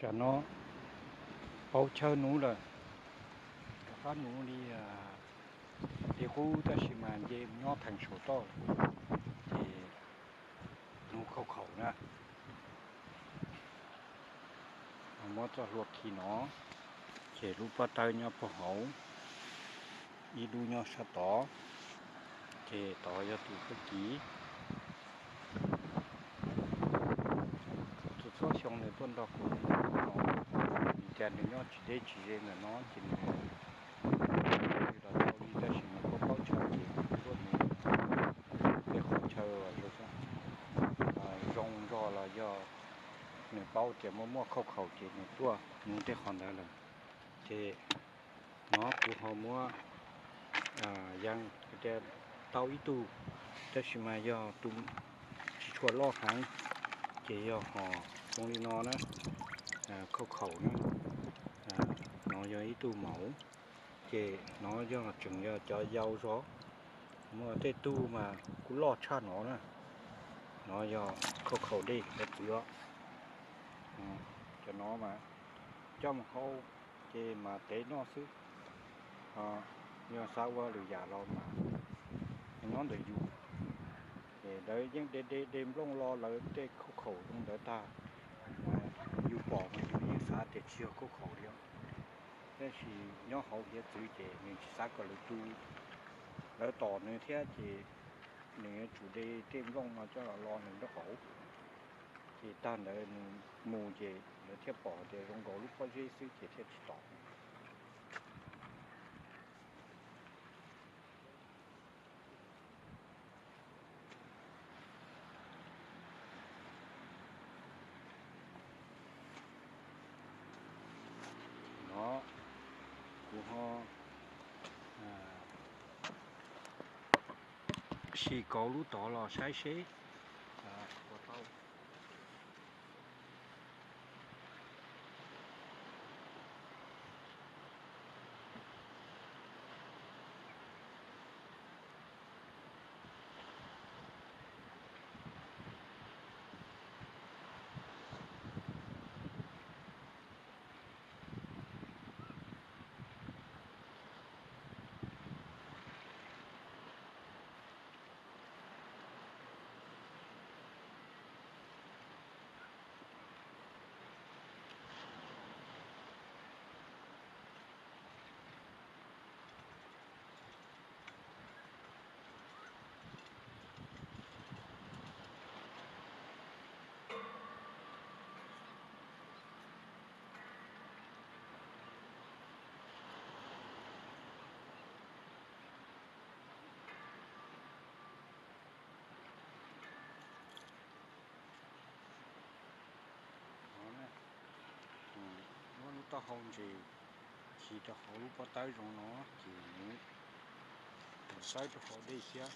Tam no paub chaw nuv lawm, rov qab nuv li li qub tab sis mas nce nyob theem saum toj lawm, ces nuv khaub khaum na. Muab txoj hlua khi no, ces lub pob tawb nyob puag hauv, ib lub nyob sab tod, ces tod yog tus tub kiv. Txhua txhua xyoo nws tuaj nrog kuv no, vim tias nws nyob tsis deb tsis ze ntawm no ces nws los tau li, tab sis nws paub paub chaw ces kuv tuaj nws tej qhov chaw zoo, zoo nrog los yog nws paub tias muaj muaj khaub khaum ces nws tuaj nuv tej qhov ntawd lawm. Ces no kuv ho muab yees tias tau ib tug, tab sis mas yog tus tsis tshua loj heev, ces yog ho zoo li no na, khaub khaum na. No yog ib tug mauv, ces no yog tseem yog cov yau zog. Muaj tej tug mas kuj loj tshaj no na. No yog khaub khaum dej cov txwv os. Cov no mas coj mus hau ces mas tev noj xwb. Yog xav ua lwm yam los mas nyob ntawm yus. Ces lawv yeej de de de nplooj los lawv tej khaub khaum zoo ntawd tag, yus pom mas yus yeej xav tias tsis yog khaub khaum li os. Tab sis nyob hauv hiav txwv ces nws tsis xav kom lawv tu, lawv tom nws thiab ces nws yuav tsum de tej nplooj no coj los lo nws nraub qaum. Ces tag ntawd nws mus ces lawv thiaj pom tias zoo nkaus lub pob zeb xwb ces thiaj tsis tom. No kuv ho sim kauv lub tod los saib seb puas tau. Muab lub taub hau ntses khi rau hauv lub pob tawb zoo no ces nws mus xawb rau hauv dej thiab.